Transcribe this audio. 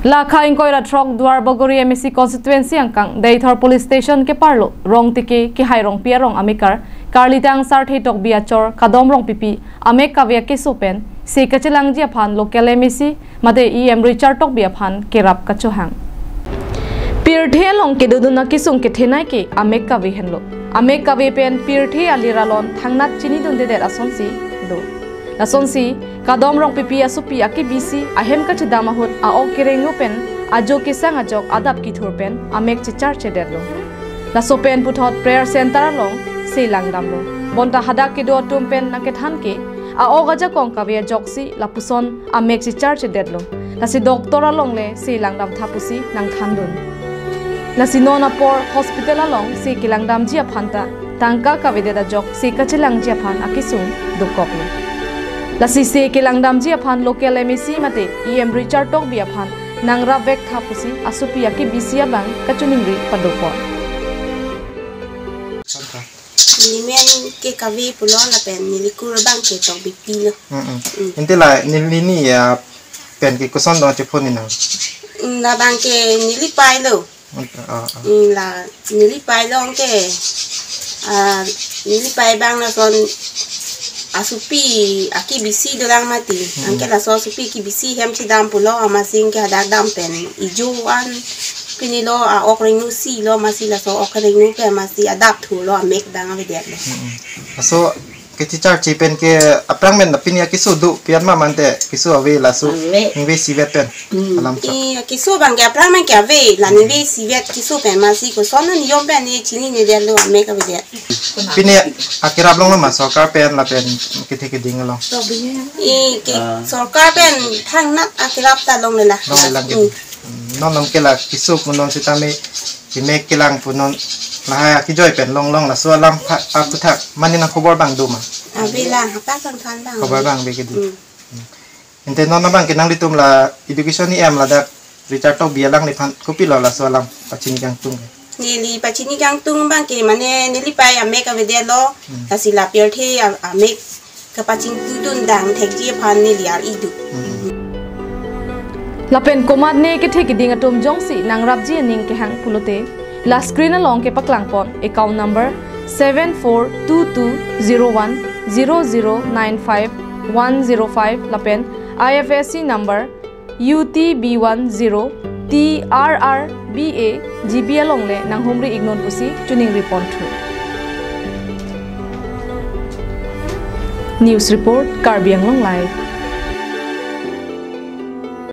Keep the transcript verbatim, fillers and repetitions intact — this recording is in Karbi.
Lakha ingkoi ra throk Duar Bagori M A C constituency angkang Deithor police station keparlo Rongtiki Kehai Rongpi arong amekar Karlitang Sarthe Tokbi achor Kadom Rongpipi amek kave akeso pen se kachelangji aphan local M A C mate E M Richard Tokbi aphan kerap kachohang. Pirthe along kedodun akesung kethenei ke amek kave henlo. Amek kave pen pirthe alir alon thangnat chinidundedet asonsi do. Lasonsi Kadom Rongpipi asopi akebisi ahem kachedam ahut a-ok kerengno pen ajo kesang ajok adap kethur pen amek checharchedetlo. Laso pen puthot prayer center along se langdamlo. Bonta hadak kedo atum pen nangkethan ke a-ok ajakong kave ajoksi lapuson amek checharchedetlo. Lasi doctor along le se langdamtha pusi nangthandun. Lasi non apor hospital along se kelangdamji aphan ta tangka kavedet ajok se kachelangji aphan akesung dokoklo. Lasi se kelangdamji aphan local M A C mate E M Richard Tokbi aphan nangrapvektha pusi asopi akebisi abang kachiningri padopon. Neli men ke Kavi pulo lapen neli kur abang ke Tokbipi lo. Mm-mm. Mm. Ante la neli ni ya pen ke koson dong chephon ni nang. Mm, labang ke neli pailo. Mm, ah, ah. Mm, la neli pailo anke, ah, neli pai abang lason asopi akebisi dolang mati. Mm-mm. Anke laso asopi akebisi hem chedam pulo amatsi anke hadak dam pen ijo an pinilo a-ok rengno si lo amatsi laso ok rengno ke amatsi adap thulo amek abang avedetlo. Mm-mm. Laso kechecharche pen ke aphrang pen pini akeso do pian ma mante keso ave laso. Ave. Ningve sivet pen. Hmm. Alam sa. Eh, keso abang ke aphrang pen ke ave la ningve sivet keso pen amatsi koson niyom pen ne chininedetlo amek avedet. Pini akerap long ma sorkar pen lapen kethe keding along. Eh, ke Ah. sorkar pen thangnat akerap ta longle la. Longle lang ke. Hmm. Hmm, non non ke la keso pu non sitame kemek kelang pu non lahai akejoi pen longlong laso alam pha-, aphuthak mane nangkhobor abang do ma? Ave la, hapak kangthan abang. Khobor abang ave ke do. Hmm. Hmm. Ante non abang ke nanglitum la education E M ladak Richard Tokbi alangliphan kopilo laso alam pachini kangtung ke? Neli pachini kangtung abang ke mane neli pai amek avedetlo, Hmm. lasi la pirthe a-, amek kapachingthudun dam thekji aphan neli ar-idu. Hmm. Lapen komatne kethe keding atum jongsi nangrapji aning kehang pulote, la screen along kepaklangpon account number seven four two two zero one zero zero nine five one zero five lapen I F S C number U T B one zero T R R B A G B along le nanghumri iknon pusi chiningripon thu. News report, Karbi Anglong Live.